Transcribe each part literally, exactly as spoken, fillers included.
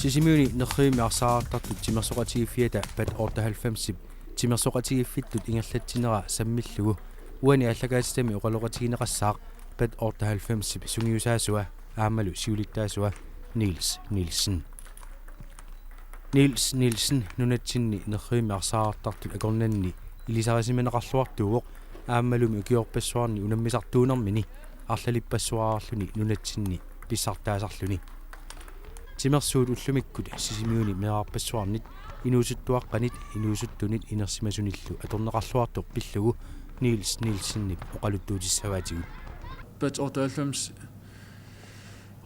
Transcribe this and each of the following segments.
Sisimiuni nerrivimmi arsaartartut timersoqatigiiffiata Bat otteoghalvfemsip timersoqatigiiffittut ingerlatsinera sammillugu uani aallakaatitami oqaloqatigineqassaaq Bat otteoghalvfemsip sungiusaasua aammalu siulittaasua Niels Nielsen. Niels Nielsen nunatsinni nerrivimmi arsaartartut akornanni ilisarisimaneqarluartuuvoq aammalumi ukiorpassuarni unammisartuunermini arlalippassuarluni nunatsinni pissartaasarluni. Timersuut ullumikkut Sisimiuni meerarpassuarnit inuusuttuaqqanit inuusuttunit inersimasunillu atorneqarluartoq pillugu Niels Nielsenip oqaluttuutissavaatigut. Bat otteoghalvfems,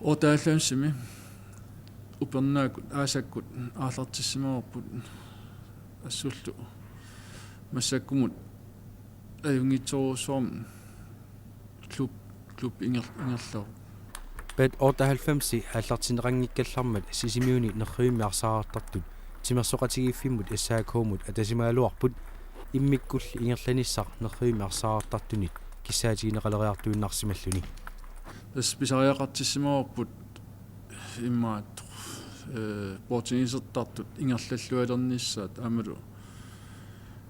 otteoghalvfemsimi upernaakkut aasakkut aallartissimavarput assullu massakkumut ajunngitsorujussuarmik klub, klub inger-, ingerlavoq. Bat otteoghalvfemsi aallartinneqanngikkallarmat Sisimiuni nerrivimmi arsaartartut timersoqatigiiffimmut S A K-mut atasimagaluarput immikkulli ingerlanissaq nerrivimmi arsaartartunit kissaatigineqaleriartuinnarsimalluni. Tassa pisariaqartissimavarput immaqa, eh, bordtennisertartut ingerlallualernissaat aammalu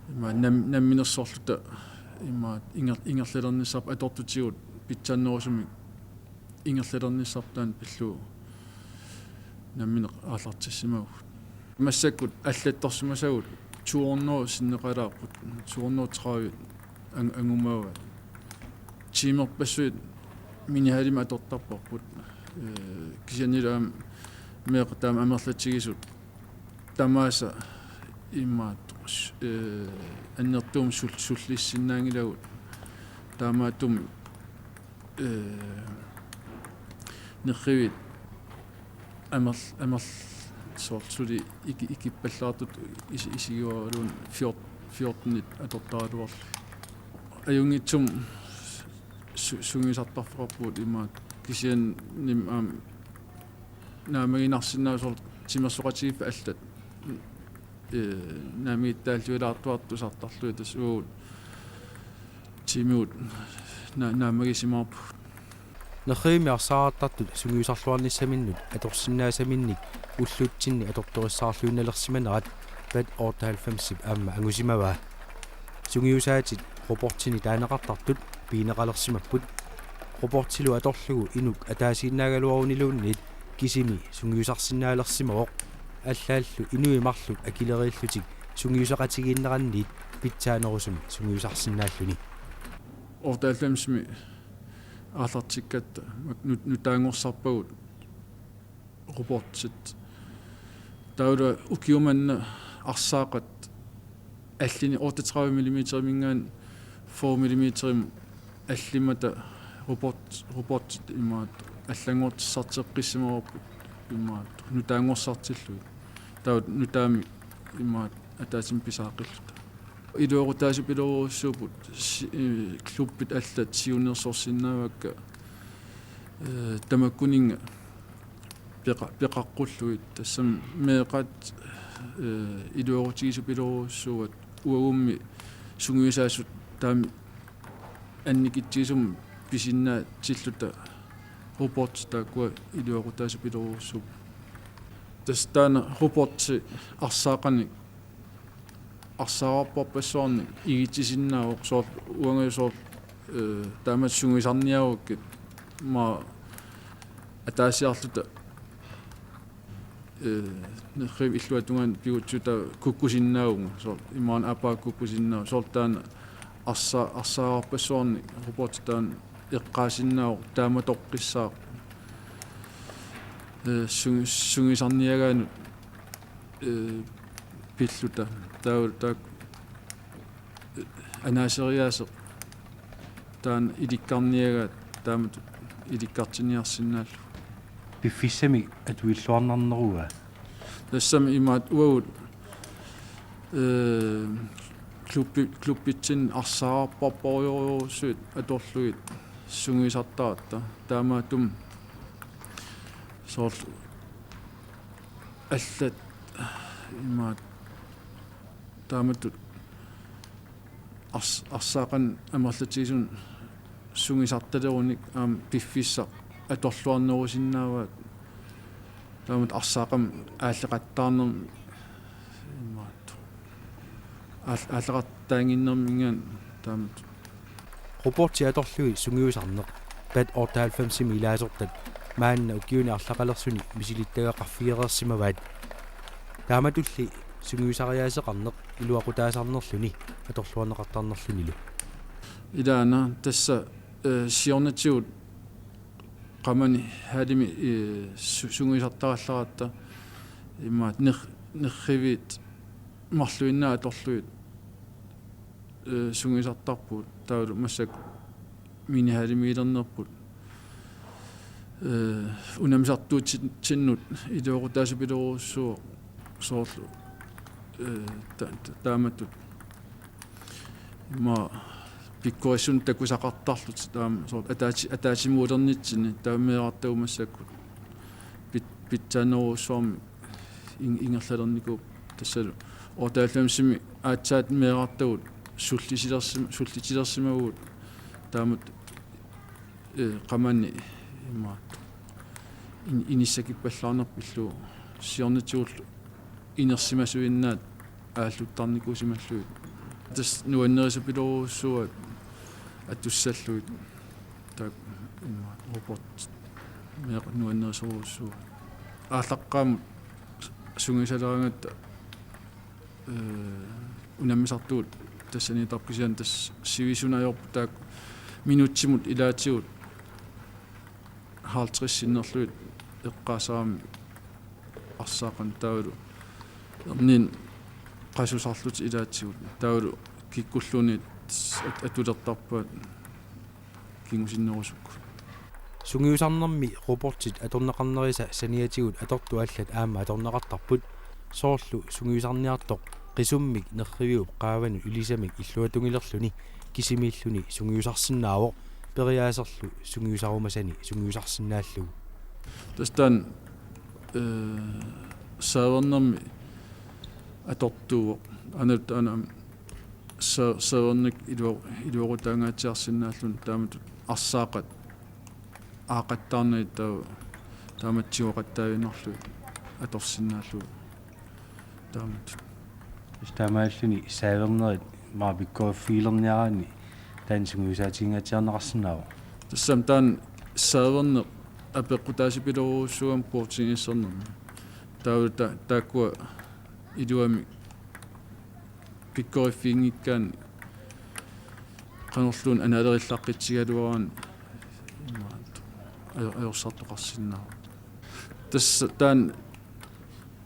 immaqa nam-, namminersorluta immaqa inger-, ingerlalernissarput atortutigut pitsaannerusumik ingerlalernissarput taanna pillugu nammineq aallartissimavugut. Massakkut allattorsimasagut to hundrede sinneqalaarput, to hundrede tredive ang-, angumaavaat. Tiimerpassuit minihallimi atortarparput. Eh, kisiannilu aamma meeqqat taama amerlatigisut tamaasa immaqa, eh, annertuumik sul-, sullissinnaanngilagut taamaattumik, eh, nerrivit amerl-, amerl-, soorlu suli iki-, ikippallaartut isi-, isigivaluunniit fjort-, fjortenit atortaraluarlugit. Ajunngitsumik su-, sungiusartarfeqarpugut immaqa kisiannimi aamma naammaginarsinnaavoq soorlu timersoqatigiiffik allat, eh, naammagittaalluilaartuartusartarlugit tassa uagut tiimigut na-, naammagisimaarpugut. Nerrivimmi arsaartartut sungiusarluarnissaminnut atorsinnaasaminnik ullutsinni atortorissaarluinnalersimanerat Bat otteoghalvfemsip aamma angusimavaa. Sungiusaatit robotinik taaneqartartut pigineqalersimapput. Robotilu atorlugu inuk ataasiinnaagaluaruniluunniit kisimi sungiusarsinnaalersimavoq. Allaallu inuit marluk akileriillutik sungiusaqatigiinneranniit pitsaanerusumik sungiusarsinnaalluni. Otteoghalvfemsimi aallartikkatta nut-, nutaanngorsarpagut robotit. Taava ukiumanna arsaaqat allini otteogtredive millimeterimiingaanniit fyrre millimeterimut allimmata robot-, robotit immaqa allanngortissarteqqissimavarput immaqa nutaanngorsartillugit. Taava nutaamik immaqa ataatsimik pisaaqqilluta. Iluaqutaasupilorujussuupput si-, eh, klubbit allat siunnersorsinnaavakka, eh, tamakkuninnga peqa-, peqaqqullugit tassami meeqqat, eh, iluaqutigisupilorujussuuat uagummi sungiusaasut taama annikitsigisumik pisinnaatilluta robotit taakkua iluaqutaasupilorujussuupput. Tassa taanna robotit arsaaqanik arsaararparpassuarnik igitsisinnaavoq soorlu uanga soorlu, eh, taamatut sungiusarniarukkit maani ataasiarluta, eh, nerrivik illuatungaani pigutsigu taava kukkusinnaavunga soorlu imaluunniit aappaa kukkusinnaavoq soorlu taanna arsa-, arsaararpassuarnik robotit taanna eqqaasinnaavoq taamatoqqissaaq, eh, sungi-, sungiusarniagaanut, eh, pilluta taava taakku anaaseriaaseq taanna ilikkarniagaat taamatut ilikkartinniarsinnaallugu. Piffissamik atuilluarnarneruva? Tassami imaattoq uagut, eh, klubbi-, klubbitsinni arsaararparpassuit atorlugit sungiusartaratta. Taamaattumik soorlu allat imaattoq taamatut ars-, arsaaqanik amerlatigisumik sungiusartalerunik aamma piffissaq atorluarnerusinnaavaat Taamatut arsaaqarami aalleqattaarnermi imaattoq. Aal-, aalleqattaannginnerminngaanniit taamatut. Robotit atorlugit sungiusarneq Bat otteoghalvfemsimi ilaasortat maanna ukiuni arlaqalersuni misilittagaqarfigereersimavaat. Taamatulli sungiusariaaseqarneq iluaqutaasarnerluni atorluarneqartarnerlunilu. Ilaana tassa, eh, siornatigut Qamani hallimi, eh, su-, sungiusartarallaratta imaattoq ner-, nerriviit marluinnaat atorlugit, eh, sungiusartarpugut taavalu massakkut minihallimiilernerput. Eh, unammisartuutitsinnut iluaqutaasupilorujussuuvoq soorlu, eh, ta-, ta-, taamatut. Immaqa pikkorissunik takusaqartarlutik taama soorlu ataatsimi-, ataatsimuulernitsinni taama meerartagut massakkut pit-, pitsaanerujussuarmik in-, ingerlalernikuupput tassalu otteoghalvfemsimi aatsaat meerartagut sullisilersim-, sullisilersimavugut taamatut, eh, Qamani imaattoq in-, inissakippallaarneq pillugu siornatigullu inersimasuinnaat aalluttarnikuusimallugit. Tassa nuannerisupilorujussuuaat atussallugit taakku imaattoq robot meeqqat nuannerisorujussuuaat. Aallaqqaammut sungiusaleraangatta, eh, unammisartugut tassaniittarput kisianni tassa sivisunut ajorput taakku minutsimut ilaatigut halvtreds sinnerlugit eqqaasaramik arsaaqarneq taavalu erniinnaq qasusarlutik ilaatigut taavalu kikkulluunniit at-, atulertarpaat kingusinnerusukkut. Sungiusarnermi robotit atorneqarnerisa saniatigut atortut allat aamma atorneqartarput, soorlu sungiusarniartoq qisummik nerriviup qaavanut ilisamik illuatungilerluni kisimiilluni sungiusarsinnaavoq periaaserlu sungiusarumasani sungiusarsinnaallugu. Tassa taanna, eh, servernermi atortuuvoq. Anut anam se-, serverneq iluo-, iluoqutaangaatsiarsinnaalluni taamatut arsaaqat aaqqattaarnagit taava taamatut tigoqattaaginnarlugit atorsinnaallugu taamatut. Tassa taamaalilluni servernerit maani pikkoriffigilerniaraanni taanna sungiusaatigingaatsiarneqarsinnaavoq. Tassami taanna serverneq apeqqutaasupilorujussuugami bordtennissernermi. Taava ta-, taakkua iluamik pikkoriffiginngikkaanni qanorluunniit anaalerillaqqitsigaluaraanni imaattoq ajo-, ajorsartoqarsinnaavoq. Tassa taanna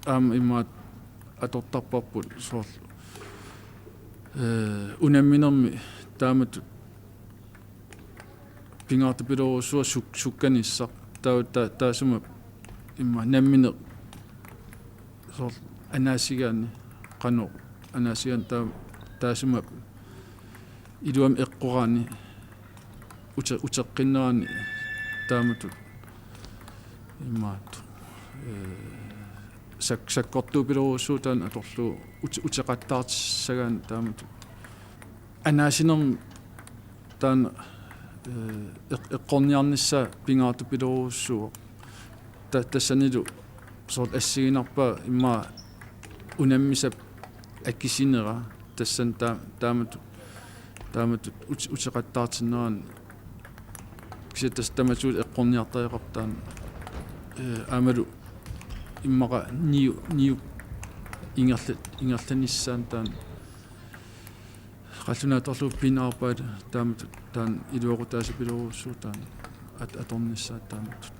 aamma imaattoq atortarparput soorlu, eh, unamminermi taamatut pingaartupilorujussuaq suk-, sukkanissaq. Taava ta-, taassuma immaqa nammineq soorlu anaasigaanni, qanoq anaasigaanni taa-, taassuma iluamik eqqoraanni ute-, uteqqinnerani taamatut imaattoq, eh, sak-, sakkortuupilorujussuuvoq taanna atorlugu ute-, uteqattaartissagaanni taamatut. Anaasinermi taanna, eh, eq-, eqqorniarnissaa pingaartupilorujussuuvoq. Ta-, tassanilu soorlu assigiinnarpaa immaqa unammisap akisinera tassani taa-, taamatut, taamatut ute-, uteqattaartinnerani. Kisianni tassa tamatigut eqqorniartariaqarpoq taanna. Eh, aammalu immaqa niu-, niup ingerla-, ingerlanissaanut taanna. Qallunaatut atorlugu pinaapaat taamatut taanna iluaqutaasupilorujussuuvoq taanna at-, atornissaa taamatut.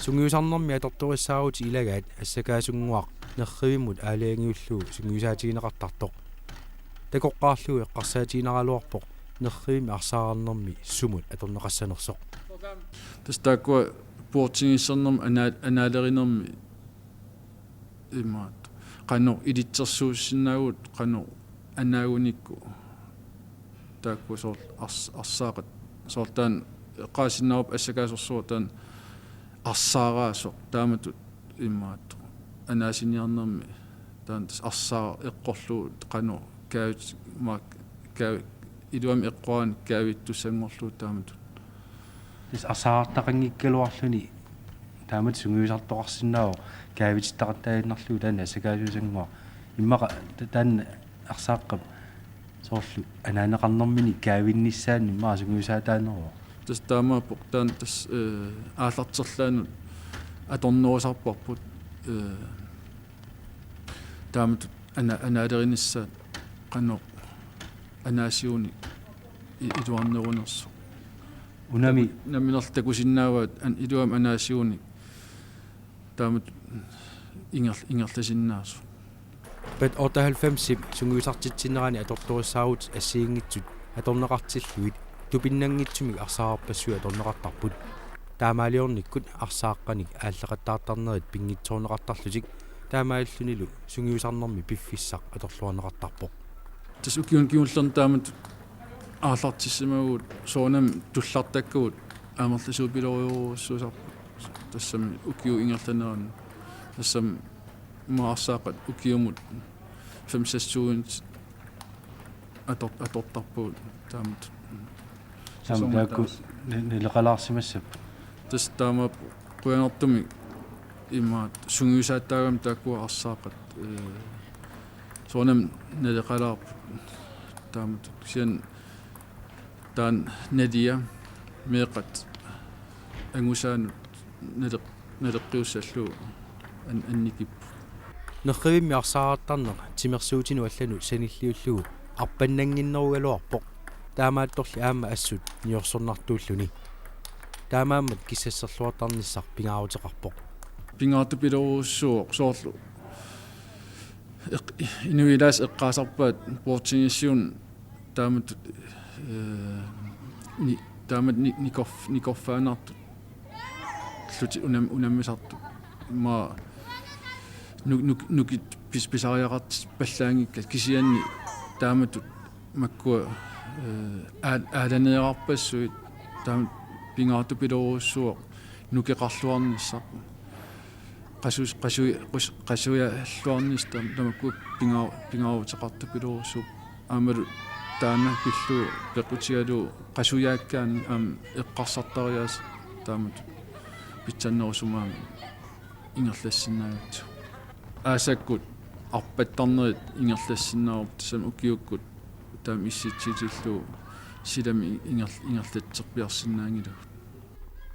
Sungiusarnermi atortorissaarutit ilagaat assakaasunnguaq nerrivimmut aalajangiullugu sungiusaatigineqartartoq. Takoqqaarlugu eqqarsaatiginaraluarpoq nerrivimmi arsaarnermi sumut atorneqassanersoq. Tassa taakkua bordtennissernermi anaa-, anaalerinermi imaattoq. Qanoq ilitsersuussinnaavugut, qanoq anaagunikku. Taakkua soorlu ars-, arsaaqat. Soorlu taanna eqqaasinnaavarput assakaasorsuaq taanna arsaaraasoq taamatut imaattoq. Anaasiniarnermi taanna tassa arsaaq eqqorlugu qanoq kaavit-, maak-, kaavi-, iluamik eqqoraanni kaavittussanngorlugu taamatut. Tassa arsaartaqanngikkaluarluni Taamatut sungiusartoqarsinnaavoq kaavitittaqattaaginnarlugu taanna assakaasuusannguaq. Immaqa ta-, taanna arsaaqqap soorlu anaaneqarnermini kaavinnissaanut immaqa sungiusaataaneruvoq. Tassa taamaappoq taanna tassa, eh, aallarterlaanut atornerusarparput, eh, taamatut ana-, anaalerinissaat qanoq anaasiunik i-, iluarnerunersoq. Unami. Taku-, nammineq takusinnaavaat an-, iluamik anaasiunik taamatut inger-, ingerlasinnaasoq. P otteoghalvfemsip sungiusartitsinerani atortorissaarutit assigiinngitsut atorneqartillugit tupinnanngitsumik arsaarpassuit atorneqartarput. Taamaaliornikkut arsaaqqanik aallaqattaartarnerit pinngitsoorneqartarlutik taamaalillunilu sungiusarnermi piffissaq atorluarneqartarpoq. Tassa ukiuni kingullerni taamatut aallartissimavugut soorunami tullartakkagut amerlasuupilorujussuusarput. Tassami ukiup ingerlanerani. Tassami immaqa arsaaqqat ukiumut fem-seks tusind ator-, atortarpagut taamatut. Taamatut taakku ni-, naleqalaarsimassappat. Tassa taamaappoq qujanartumik imaattoq sungiusaattaagami taakkua arsaaqqat, eh, soorunami naleqalaarput taamatut. Kisianni taanna nalia meeqqat angusaannut naleq-, naleqqiussallugu an-, annikipput. Nerrivimmi arsaartarneq timersuutinut allanut sanilliullugu arpannannginnerugaluarpoq. Taamaattorli aamma assut niorsornartuulluni. Taamaammat kissasserluartarnissaq pingaaruteqarpoq. Pingaartupilorujussuuvoq soorlu eq-, inuit ilaasa eqqaasarpaat bordtennissiunut taamatut, eh, ni-, taamatut ni-, nikorf-, nikorfaanartut lutit unam-, unammisartut. Immaqa nu-, nu-, nukit pis-, pisariaqartippallaanngikkaat kisianni taamatut makkua, eh, aal-, aalaneerarpassuit taamatut pingaartupilorujussuuvoq nukeqarluarnissaq. Qasus-, qasui-, qus-, qasujalluarnissaq tam-, tamakku pingaa-, pingaaruteqartupilorujussuupput. Aammalu taanna pillugu peqqutigalugu qasujaakkaanni aamma eqqarsartariaaseq taamatut pitsannerusumik aamma ingerlassinnaagatsigu. Aasakkut arpattarnerit ingerlassinnaavarput tassami ukiukkut taama issitsiitillugu silami inger-, ingerlatserpiarsinnaanngilagut.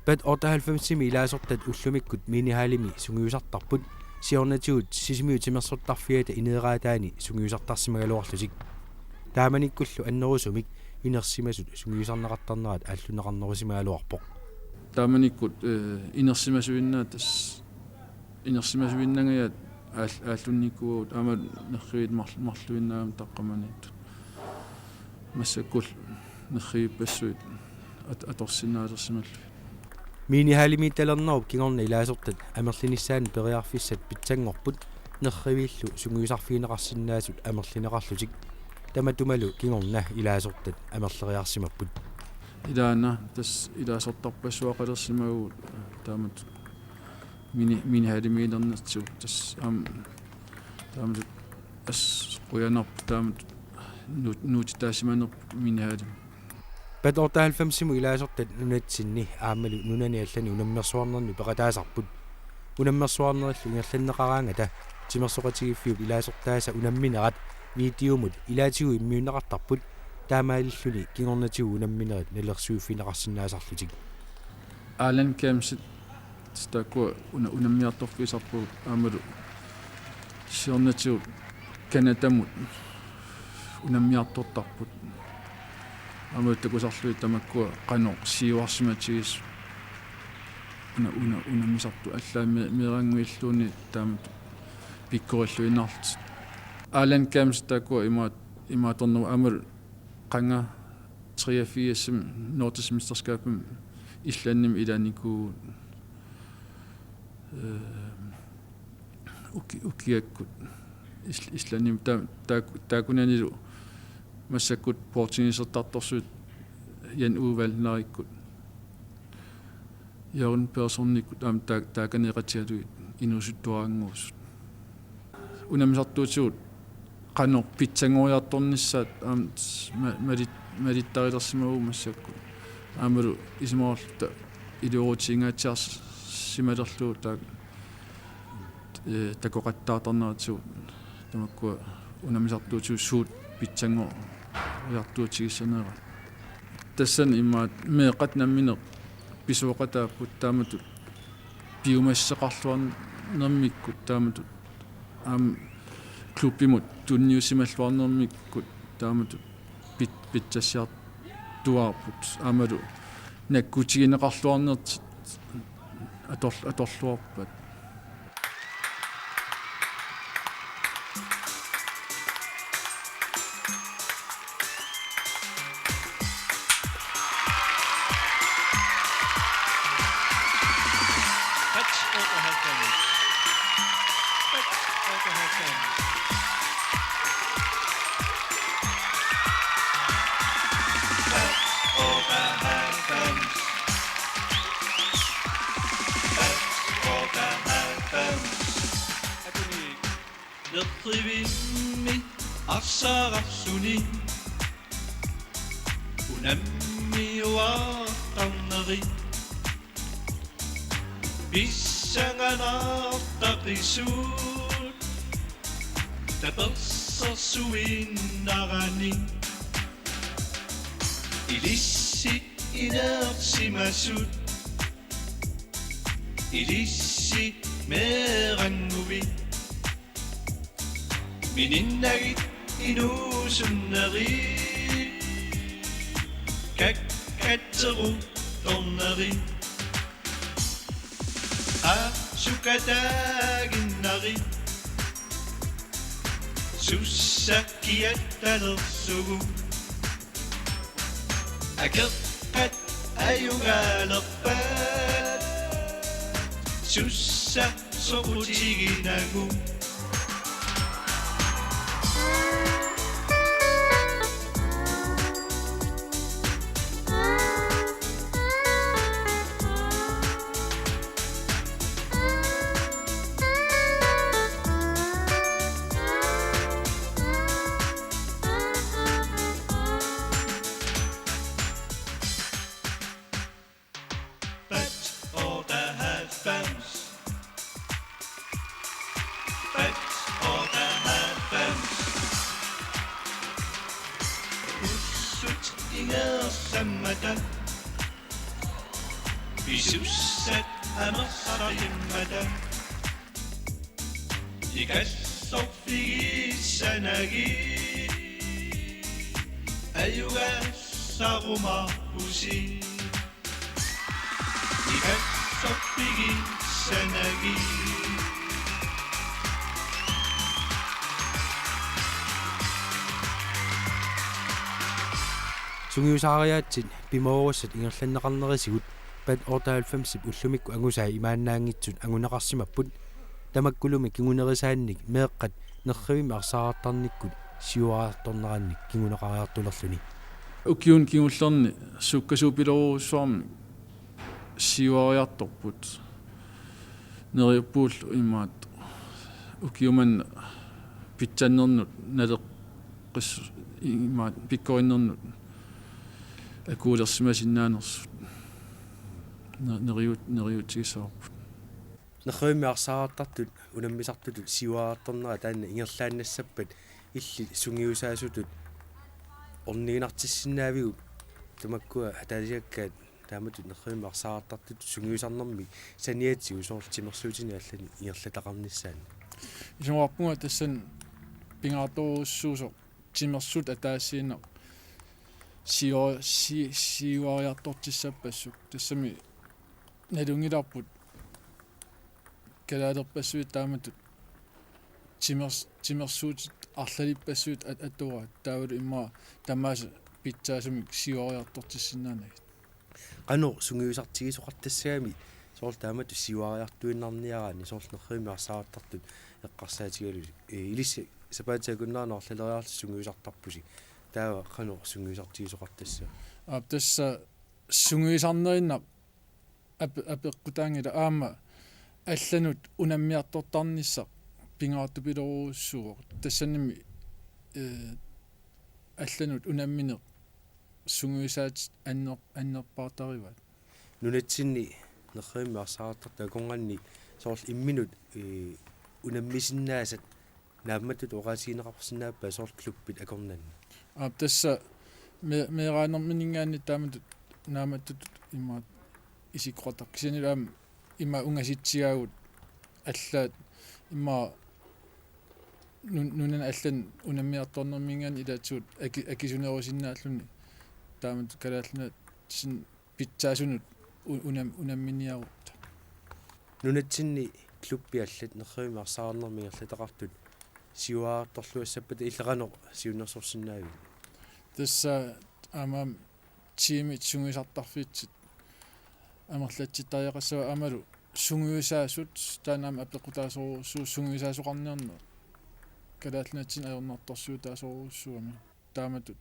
P otteoghalvfemsimi ilaasortat ullumikkut Minihallimi sungiusartarput, siornatigut Sisimiut Timersortarfiata ineeraataani sungiusartarsimagaluarlutik. Taamanikkullu annerusumik inersimasut sungiusarneqartarnerat aallunneqarnerusimagaluarpoq. Taamanikkut, eh, inersimasuinnaat tassa inersimasuinnangajaat aal-, aallunnikuuagut aamma nerriviit mar-, marluinnaammat taqqamaniittut. Massakkullu nerrivippassuit at-, atorsinnaalersimallugit. Minihallimiittalernerup kingorna ilaasortat amerlinissaannut periarfissat pitsanngorput nerriviillu sungiusarfigineqarsinnaasut amerlineqarlutik. Tamatumalu kingorna ilaasortat amerleriarsimapput. Ilaana tassa ilaasortarpassuaqalersimavugut taamatut Mini-, Minihallimiilernertigut tassa aamma taamatut assut qujanarpoq taamatut nuut-, nuutitaasimanerput Minihallimi. P otteoghalvfemsimut ilaasortat nunatsinni aammalu nunani allani unammersuarnernut peqataasarput. Unammersuarnerillu ingerlanneqaraangata timersoqatigiiffiup ilaasortaasa unamminerat videomut ilaatigut immiunneqartarput, taamaalilluni kingornatigut unamminerit nalilersuiffigineqarsinnaasarlutik. Island Gamesit tassa taakkua una-, unammiartorfigisarpagut aammalu siornatigut Canadamut unammiartortarput. Aammalu takusarlugit tamakkua qanoq siuarsimatigisut una-, una-, unammisartut allaat me-, meerannguilluunniit taamatut pikkorilluinnarlutik. Island Gamesit taakkua imaat-, imaattorneruvoq aammalu qanga treogfirsimi Nordisk Mesterskabimi Islandimi ilaanikuuvugut. Eh, uki-, ukiakkut Is-, Islandimi ta-, taak-, taakkunanilu massakkut bordtennisertartorsuit Jan Ove Wallnerikkut Jørgen Personikkut aamma taa-, taakaneeqatigalugit inuusuttuarannguusut. Unammisartuutigut qanoq pitsanngoriartornissaat aamma ma-, malit-, malittarilersimavugut massakkut. Aammalu isumaqarluta iluaqutingaatsiarsi-, simalerlugu taak-, ee, takoqattaartarneratigut tamakkua unammisartuutigut suut pitsanngoriartuutigissanerat. Tassani immaqa meeqqat nammineq pisooqataapput taamatut piumassuseqarluarnermikkut taamatut aamma klubbimut tunniussimalluarnermikkut taamatut pit-, pitsassiartuaarput aammalu nakkutigineqarluarnertik ator-, atorluarpat. Nerrivimmi arsararluni unammiuaartarneri pissanganartaqisuut tapersersuinnarani ilissi inersimasut ilissi meerannguit mininnagit inuusunneri kakkatseruttorneri aasukataaginnari sussa kiattalersugut akeqqat ajugaalerpaat sussa soqutiginagu. Bat otteoghalvfems. Bat otteoghalvfems. Ussut ingerlammata pisussat amerlaqqimmata ikassorfigissanagit ajugaassarumaarpusi. Ikassorfigissanagit. Sungiusariaatsit pimoorussat ingerlanneqarnerisigut Bat otteoghalvfemsip ullumikkut angusai imaannaanngitsut anguneqarsimapput. Tamakkulumi kingunerisaannik meeqqat nerrivimmi arsarartarnikkut siuariartornerannik kinguneqariartulerluni. Ukiuni kingullerni sukkasuupilorujussuarmik siuariartorput. Neriuppuullu imaattoq ukiumanna pitsannernut naleqqis-, imaattoq pikkorinnernut akuulersimasinnaanersut. Ne-, neriut-, neriuutigissavarput. Nerrivimmi arsarartartut unammisartutut siuariartornera taanna ingerlaannassappat illit sungiusaasutut orniginartissinnaaviuk tamakkua ataasiakkaat taamatut nerrivimmi arsarartartutut sungiusarnermik saniatigut soorlu timersuutinik allanik ingerlataqarnissaannik? Isumaqarpunga tassani pingaartorujussuusoq timersuut ataasiinnaq siua-, si-, siuariartortissappassuk. Tassami nalunngilarput kalaalerpassuit taamatut timers-, timersuutit arlalippassuit at-, atugaat taavalu immaqa tamaasa pitsaasumik siuariartortissinnaanagit. Qanoq sungiusartigisoqartassagami soorlu taamatut siuariartuinnarniaraanni soorlu nerrivimmi arsarartartut eqqarsaatigalusi, ee, ilissi sapaatip akunneranut arlaleriarlusi sungiusartarpusi. Taava qanoq sungiusartigisoqartassava? Aap, tassa sungiusarnerinnaq ape-, apeqqutaanngilaq aamma allanut unammiartortarnissaq pingaartupilorujussuuvoq. Tassanimi, ee, allanut unammineq sungiusaatit anner-, annerpaartarivaat. Nunatsinni Nerrivimmi arsaartartut akornanni soorlu imminut, ee, unammisinnaasat naammattutut oqaatigineqarsinnaappat soorlu klubbit akornanni? Aap, tassa me-, meeraanerminngaanniit taamatut naammattutut imaat isikkoqartarput, kisianni aamma ima ungasitsigaagut allaat ima nun-, nunanut allanut unammiartornerminngaanniit ilaatigut aki-, akisunerusinnaalluni taamatut Kalaallit Nunaatsinni pitsaasunut u-, unam-, unamminiarutta. Nunatsinni klubbit allat nerrivimmi arsaarnermi ingerlataqartut siuaartorluassappata illit qanoq siunnersorsinnaavigit? Tassa aamma tiimit sungiusartarfiit amerlatsittariaqassavaat aammalu sungiusaasut, taanna aamma apeqqutaasorujussuuvoq sungiusaasoqarniarneq Kalaallit Nunaatsinni ajornartorsiutaasorujussuugami. Taamatut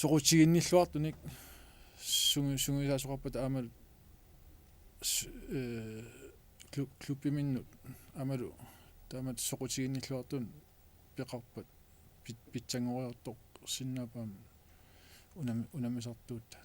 soqutiginnilluartunik sungi-, sungiusaasoqarpata aammalu s-, ee, klu-, klubbiminnut aammalu taamatut soqutiginnilluartunik peqarpat pit-, pitsanngoriartorsinnaapput aamma unam-, unammisartuuttaaq.